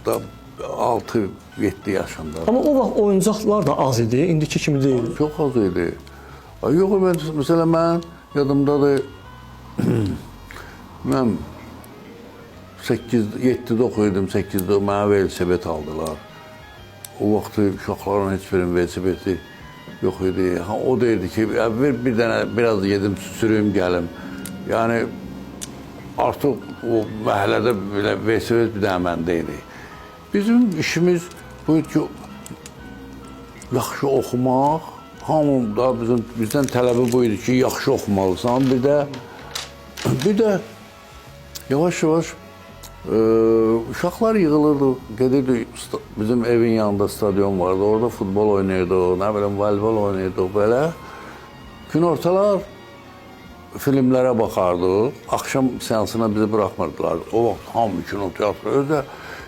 da 6-7 yaşında. Amma o vaxt oyuncaqlar da az idi, indiki kimi deyil. Çox az idi. Ay, yox, mən, məsələn, mən yadımdadır, mən 8, 7-də oxuyurdum, 8-də mənə velosiped aldılar. O vaxt uşaqların heç birinin velosipedi yox idi. Ha, o deyirdi ki, "Ya bir dənə biraz gedim sürüyüm gəlim." Yəni artıq o məhəllədə belə velosiped bir dənə məndə idi. Bizim işimiz bu idi ki, yaxşı oxumaq, hamı da bizdən tələbi bu idi ki, yaxşı oxumalısan. Bir də yavaş-yavaş uşaqlar yığılırdı, gedirdi bizim evin yanında stadion vardı. Orada futbol oynayırdıq, nə bilim voleybol oynayırdıq belə. Günortalar filmlərə baxardıq. Axşam seansına bizi buraxmırdılar. O vaxt hamı kino, teatr, özü də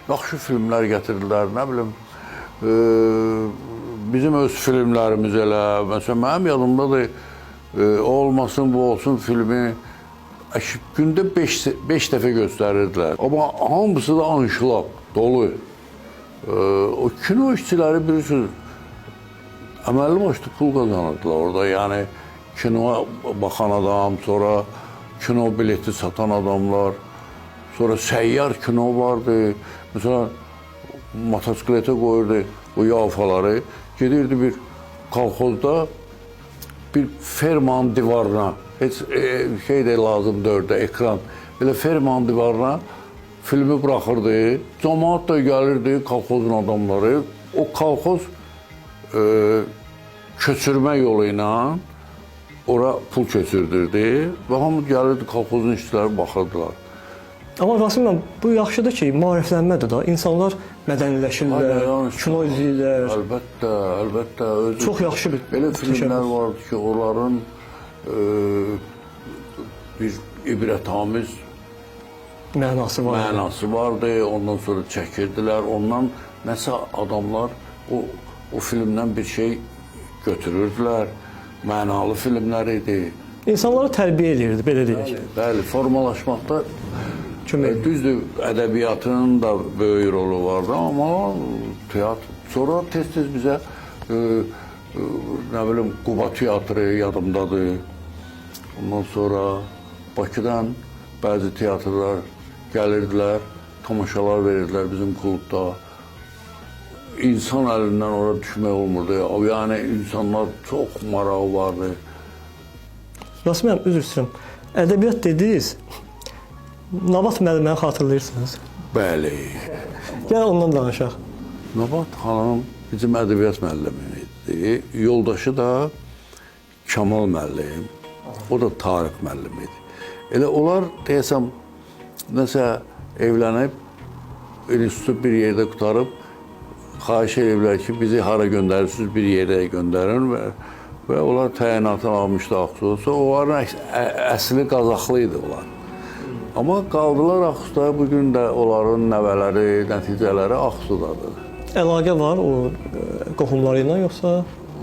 yaxşı filmlər gətirdilər, nə bilim bizim öz filmlərimiz elə, məsələn mənim yadımdadır, o olmasın bu olsun filmi gündə 5 dəfə göstərirdilər. Amma hamısı da anşlaq, dolu. O kino işçiləri bilirsiniz, əməlli başlı pul qazanırdılar orada. Yəni kinoya baxan adam, sonra kino bileti satan adamlar, sonra səyyar kino vardı. Məsələn, motosikletə qoyurdu o yafaları, gedirdi bir kolxozda bir fermanın divarına, heç şey də lazım deyildi, ekran. Belə fermanın divarına filmi buraxırdı. Camaat da gəlirdi, kolxozun adamları. O kolxoz köçürmə yolu ilə ora pul köçürdürdü və hamı gəlirdi, kolxozun işçiləri baxırdılar. Amma Rasim müəllim, bu yaxşıdır ki, maariflənmədir da. İnsanlar mədəniləşirlər, kino izləyirlər. Əlbəttə, əlbəttə. Özü, Çox yaxşı bir belə filmlər vardı ki, onların bir ibrətamiz mənası var. Mənası vardı. Ondan sonra çəkirdilər. Ondan nəsə adamlar o filmdən bir şey götürürdülər. Mənalı filmlər idi. İnsanları tərbiyə eləyirdi, belə deyək. Bəli, bəli, formalaşmaqda Kömək. Düzdür, ədəbiyyatın da böyük rolu vardı, amma teatr sonra tez-tez bizə nə bilim Quba teatrı yadımdadır. Ondan sonra Bakıdan bəzi teatrlar gəlirdilər, tamaşalar verirdilər bizim klubda. İnsan əlindən ora düşmək olmurdu. Yəni insanlar çox marağı vardı. Rasim müəllim, üzr istəyirəm. Ədəbiyyat dediniz. Nabat müəlliməni xatırlayırsınız? Bəli. Gəl ondan danışaq. Nabat xanım bizim ədəbiyyat müəllimi idi. Yoldaşı da Kamal müəllim. O da tarix müəllimi idi. Elə onlar deyəsən nəsə evlənib, institutu bir yerdə qurtarıb, xahiş ediblər ki, bizi hara göndərirsiniz, bir yerə göndərin və onlar təyinatını almışdı Ağsuda. Sonra onların əsli Qazaxlı idi onlar. Amma qaldılar Ağsuda, bu gün də onların nəvələri, nəticələri Ağsudadır. Əlaqə var o qohumları ilə yoxsa?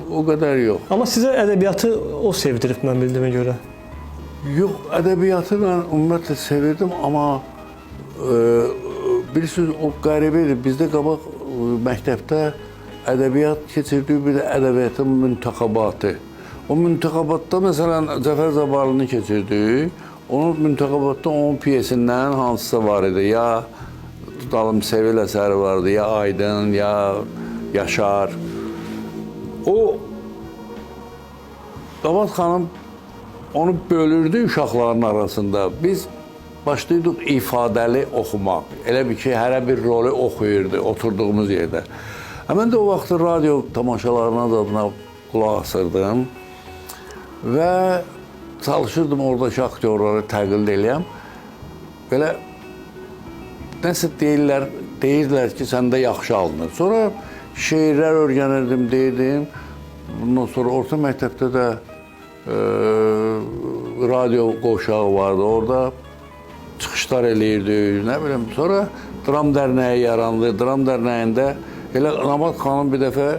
O qədər yox. Amma sizə ədəbiyyatı o sevdirib mən bildiyimə görə. Yox, ədəbiyyatı mən ümumiyyətlə sevirdim, amma bilirsiniz, o qəribədir. Bizdə qabaq məktəbdə ədəbiyyat keçirdik, bir də ədəbiyyatın müntəxəbatı. O müntəxəbatda məsələn Cəfər Cabarlını keçirdik. Onun müntəxəbatda onun piyesindən hansısa var idi. Ya tutalım Sevil əsəri vardı, ya Aydın, ya Yaşar. O Davat xanım onu bölürdü uşaqların arasında. Biz başlayırdıq ifadəli oxumaq. Elə bir ki, hərə bir rolu oxuyurdu oturduğumuz yerdə. Mən də o vaxt radio tamaşalarına da buna qulaq asırdım və çalışırdım oradakı aktyorları təqlid eləyəm. Belə nəsə deyirlər, deyirdilər ki, səndə yaxşı alınır. Sonra şeirlər öyrənirdim, deyirdim. Bundan sonra orta məktəbdə də radio qovşağı vardı. Orada çıxışlar eləyirdi, nə bilim. Sonra Dram dərnəyi yarandı. Dram dərnəyində elə Nabat xanım bir dəfə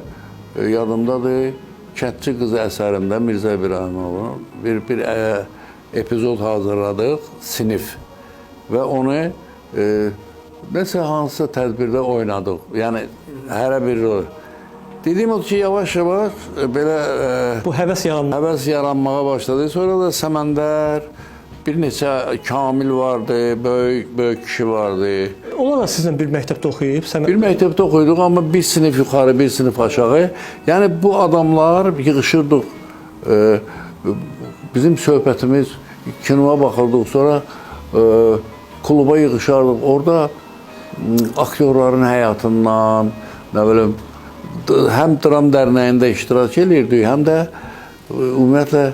yadımdadır, Kəndçi qızı əsərində Mirzə İbrahimovun bir epizod hazırladıq, sinif və onu Nəsə hansısa tədbirdə oynadıq. Yəni hərə bir rol. Dediyim odur ki, yavaş-yavaş belə Bu həvəs yaranma. Həvəs yaranmağa başladı. Sonra da Səməndər, bir neçə Kamil vardı, böyük böyük kişi vardı. Onlar da sizinlə bir məktəbdə oxuyub, Səməd. Bir məktəbdə oxuyduq, amma bir sinif yuxarı, bir sinif aşağı. Yəni bu adamlar yığışırdıq. Bizim söhbətimiz kinoya baxırdıq, sonra kluba yığışardıq. Orada aktyorların həyatından, nə bilim, həm dram dərnəyində iştirak elirdik, həm də ümumiyyətlə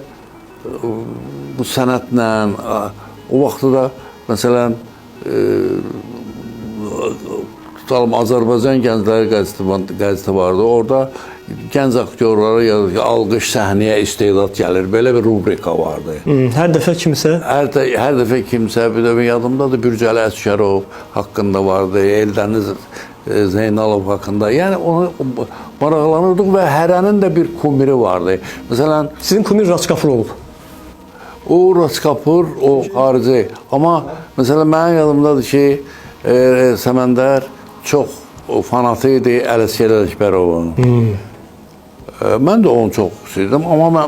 bu sənətlə o vaxtı da məsələn tutalım Azərbaycan Gəncləri qəzeti vardı. Orada gənc aktyorlara yazır ki, alqış səhnəyə istedad gəlir. Belə bir rubrika vardı. Hər dəfə kimsə Hər dəfə kimsə, bir də yadımdadır Bürcəli Əsgərov haqqında vardı, Eldəniz Zeynalov haqqında. Yəni onu maraqlanırdıq və hərənin də bir kumiri vardı. Məsələn, sizin kumir Raç Qafur olub. O Raç Qapur, o xarici. Amma məsələn mənim yadımdadır ki, Səməndər çox fanatı idi Ələsgər Ələkbərovun. Mən də onu çox istəyirdim, amma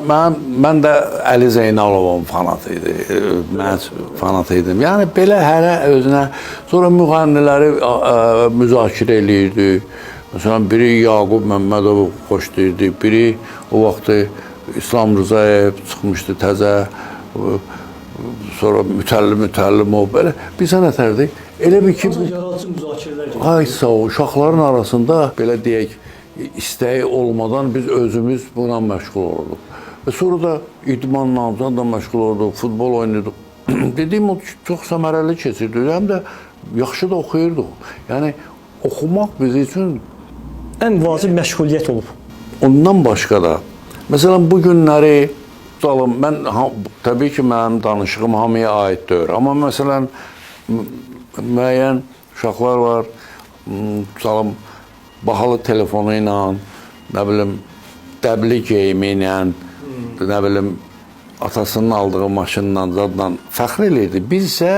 mən də Əli Zeynalovun fanatı idi. Mən fanatı idim. Yəni belə hərə özünə sonra müğənniləri müzakirə eləyirdi. Məsələn, biri Yaqub Məmmədovu xoşlayırdı, biri o vaxtı İslam Rzayev çıxmışdı təzə. Sonra Mütəllimov belə biz nətərdik. Elə bir ki, yaradıcı müzakirələr gedir. Ay sağ ol, uşaqların arasında belə deyək, istəyi olmadan biz özümüz buna məşğul olurduq. Və sonra da idmanla da məşğul olurduq, futbol oynayırdıq. Dediyim o çox səmərəli keçirdi. Həm də yaxşı da oxuyurduq. Yəni oxumaq biz üçün Ən vacib məşğuliyyət olub. Ondan başqa da, məsələn, bu günləri tutalım, mən təbii ki, mənim danışığım hamıya aid deyil. Amma məsələn, müəyyən uşaqlar var, tutalım, bahalı telefonu ilə, nə bilim, dəbli geyimi ilə, nə bilim, atasının aldığı maşınla, zadla fəxr eləyirdi. Biz isə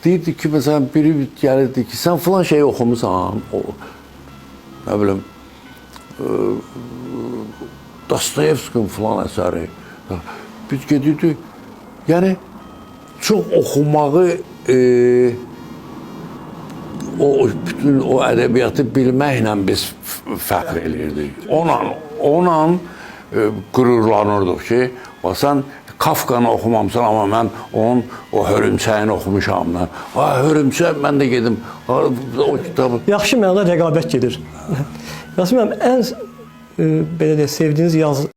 deyirdik ki, məsələn, biri gəlirdi ki, sən filan şeyi oxumusan, o, nə bilim, Dostoyevskinin filan əsəri. Biz gedirdik, yəni çox oxumağı, o bütün o ədəbiyyatı bilməklə biz fəxr eləyirdik. Onunla qürurlanırdıq ki, sən Kafkanı oxumamısan, amma mən onun o Hörümçəyini oxumuşam. Ha, Hörümçək, mən də gedim. Ha, o kitabı. Yaxşı mənada rəqabət gedir. Rasim müəllim, ən belə deyək, sevdiyiniz